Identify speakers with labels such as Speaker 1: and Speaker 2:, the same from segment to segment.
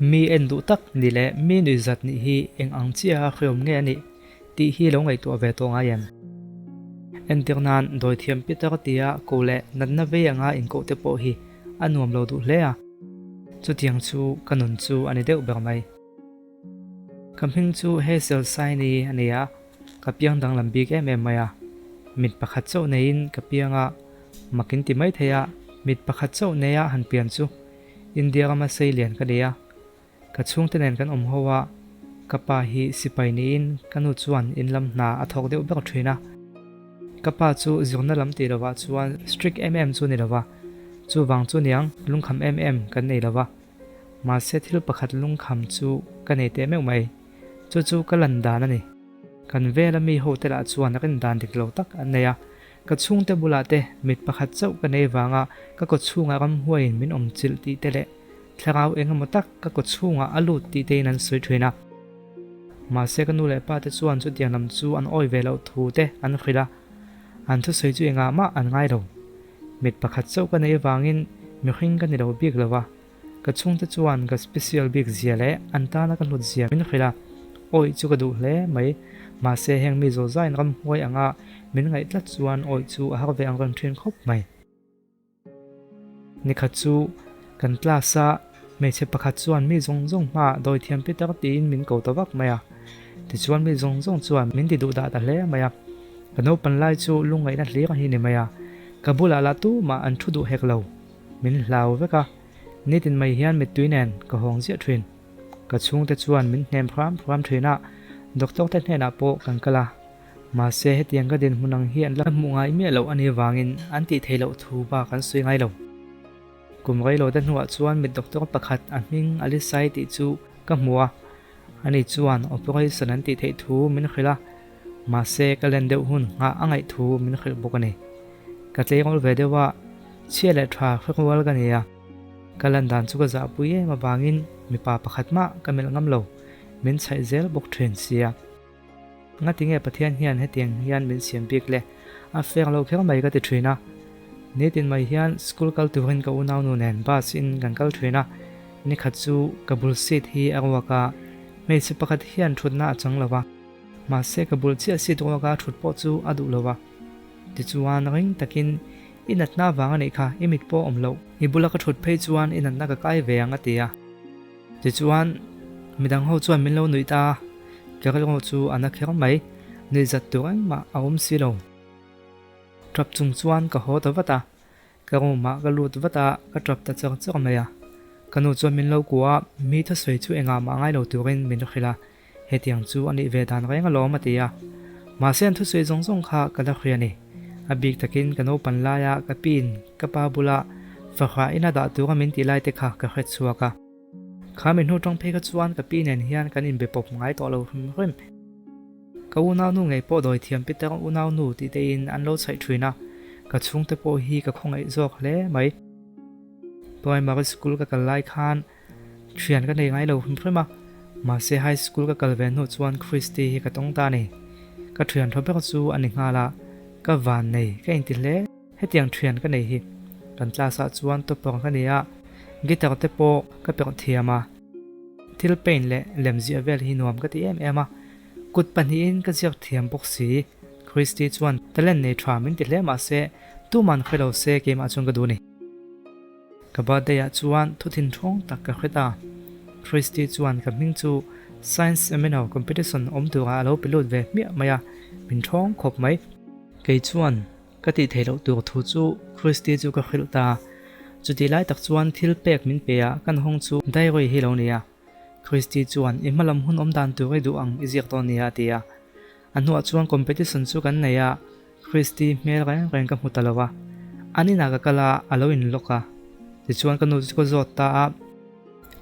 Speaker 1: Mi en duh tak nih leh mi nuihzat nih hi eng ang chiaha hriawm nge a nih tih hi lo ngaihtuah ve tawh ngai em? Entir nan dawithiam Peter tia ko leh natna vei anga inkoh te pawh hi a nuam lo duh hle a. Chutiang chu ka nun chu a ni deuh ber mai. Ka hming chu Hazel Saini a ni a, ka piang danglam bik em em mai a. Mit pakhat chauh neiin ka piang a, mak in ti mai thei a, mit pakhat chauh neia han pian chu India rama sei lian ka ni a. Ka chhungte nen kan awm ho a, ka pa hi sipai niin ka nu chuan in lam hna a thawk deuh ber thin a. Ka pa chu zirna lam tih lovah chuan strict em em chu ni lova, chuvang chu niang lungkham em em kan nei lova. Mahse thil pakhat lungkham chu ka nei teh meuh mai, chu chu ka lan dan a ni. Kan vela mi ho te lah chuan rin dan dik lo tak an nei a, ka chhungte bulah te mit pakhat chauh ka nei vanga ka kaw chhungah ramhuaiin min awm chilh tih te leh thlarau eng emaw tak ka kaw chhungah a lut tih tein an sawi thin a. Mahse ka nu leh pa te chuan chutiang lam chu an awi ve loh thu te an hrilh a, an thusawi chu engah mah an ngai lo. Mit pakhat chauh ka neih avangin mihring ka ni lo bik lo a, ka chhungte chuan ka special bik zia leh an tana ka hlut zia min hrilh a, awih chu ka duh hle mai. Mahse heng mi zawh zaiin ramhuai anga min ngaih tlat chuan awih chu a har ve ang reng thin khawp mai. Nikhat chu kan class a hmeichhe pakhat chuan mi zawng zawng hmaah dawithiam Peter tiin min ko ta vak mai a. Tichuan mi zawng zawng chuan min ti duh dah ta hle mai a. Ka naupan lai chu lungngaihna hlir hi ni mai a, ka bulah lah tumah an thu duh hek lo. Min hlau vek a, nitin mai hian mittui nen ka hawng ziah thin. Ka chhungte chuan min hnem hram hram thin a, doctor te hnenah pawh kan kal a. Mahse hetiang ka dinhmun ang hi an la hmuh ngai miah loh a nih vangin an tih theih loh thu bak an sawi ngai lo. Kum reilo te hnuah chuan mit doctor pakhat a hming Alisai tih chu ka hmu a, ani chuan operation an tih theih thu min hrilh a, mahse ka len deuh hun nghah a ngaih thu min hrilh bawk a ni. Ka tleirawl ve deuh a, chhia leh tha hre rual ka ni a, ka lan dan chu ka zahpui em avangin mipa pakhat mah ka melh ngam lo, min chhaih zel bawk thin sia. Ngatinge Pathian hian hetiang hian min siam bik le? A fek lo kher mai ka ti thin a. Nitin mai hian school kal turin ka unaunu nen bus in kan kal thin a. Nikhat chu ka bul seat hi a ruak a, hmeichhe pakhat hian thutna a chang lo va. Mahse ka bul chiah seat ruak a thut pawh chu a duh lo va. Tichuan ring takin i natna vang a nih kha, i mit pawh awm loh. I bula ka thut phei chuan i natna ka kai ve ang a ti a. Tichuan midang ho chuan min lo nuih ta a. Ka rilru chu a na kher mai, nuihzat tur engmah a awm si lo. Tap chung chuan ka haw ta vat a, ka room ah ka lut vat a, ka tap ta char char mai a. Ka nu chuan min lo kuah a, mi thusawi chu engah mah ngai lo turin min hrilh a, hetiang chu a nih ve dan reng alawm a ti a. Mahse an thusawi zawng zawng kha ka la hria a ni. A bik takin ka naupan laia ka piin ka pa bula fahrah ina dah tura min tih lai te kha ka hretchhuak a. Kha mi hnu tawng phei kha chuan ka pi nen hian kan inbe pawp ngai tawh lo hrim hrim. Ka unaunu ngei pawh dawi thiam Peter unaunu tih te in an lo chhaih thin a, ka chhungte pawh hi ka khawngaih zawk hle mai. Primary school ka kal lai khan thian ka nei ngai lo hrim hrim a, mahse high school ka kal ve hnu chuan Christy hi ka tawng ta a ni. Ka thian tha ber chu a ni nghal a, ka van nei ka inti hle. Hetiang thian ka nei hi kan class ah chuan topper ka ni a, guitar te pawh ka perh thiam a, thil paint leh lem ziah vel hi nuam ka ti em em a, kut pahnihin ka ziak thiam bawk si. Christy chuan talent nei tha min ti hle mahse tuman hre lo se keimah chuan ka duh a ni. Ka birthday ah chuan thuthin thawng tak ka hre ta. Christy chuan ka hming chu Science Seminar Competition awm turah a lo pe lut ve hmiah mai a, min thawng khawp mai. Kei chuan Ka tih theih loh tur thu chu Christy chu ka hrilh ta. Chutih lai tak chuan thil pek min pe a, kan hawng chu diary hi lo nia. Christy chuan i hmalam hun awm dan tur i duh ang i ziak dawn nia a ti a. A hnuah chuan competition chu kan nei a, Christy hmel reng reng ka hmu ta lo a. An inah ka kal a, a lo in lock a. Tichuan ka nu chu ka zawt ta a.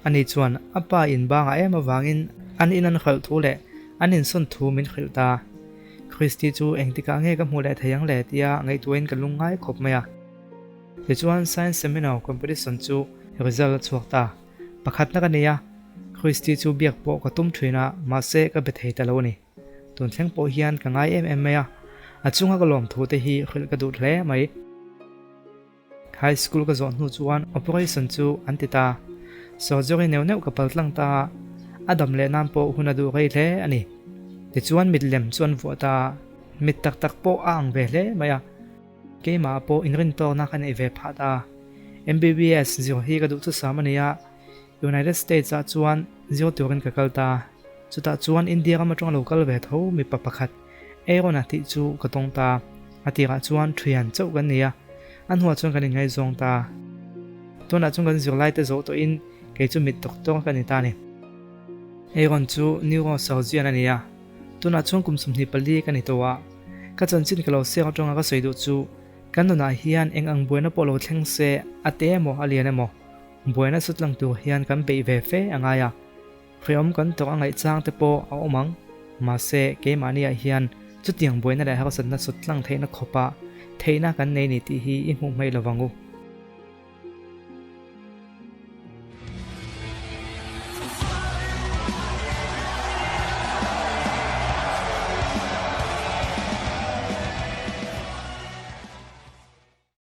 Speaker 1: Ani chuan a pa in bangah em avangin an in an hralh thu leh an insawn thu min hrilh ta. Christy chu engtikah nge ka hmuh leh thei ang le tia ngaihtuahin ka lung ngai khawp mai a. Tichuan Science Seminar Competition chu result a chhuak ta. Pakhatna ka nei a, Christy chu biak pawh ka tum thin a, mahse ka be thei ta lo a ni. Tun thleng pawh hian ka ngai em em mai a, a chunga ka lawmthu te hi hrilh ka duh hle mai. High school ka zawh hnu chuan operation chu an ti ta. Surgery neuh neuh ka pal tlang ta a, a dam leh nan pawh hun a duh rei hle a ni. Tichuan mit lem chu an vuah ta a, mit tak tak pawh a ang ve hle mai a. Keimah pawh inrintawkna ka neih ve phah ta. MBBS zir hi ka duh chusam a ni a, United States ah chuan zir turin ka kal ta. Chutah chuan India ram atanga lo kal ve tho mipa pakhat Aaron-a tih chu ka tawng ta. A tirah chuan thian chauh kan ni a, a hnuah chuan kan inngaihzawng ta. Tunah chuan kan zirlai te zawh tawhin kei chu mit doctor ka ni ta a ni. Aaron chu neurosurgeon a ni a, tunah chuan kum 24 ka ni tawh a. Ka chanchin ka lo siak atanga ka sawi duh chu kan nunah hian eng ang buaina pawh lo thleng se, a te emaw a lian emaw, buaina sutlang tur hian kan beih ve fe a ngai a. Hreawm kan tawrh a ngaih chang te pawh a awm ang. Mahse, keimahniah hian chutiang buaina leh harsatna sut tlang theihna khawpa theihna kan nei ni tih hi i hmuh hmaih lo vang u.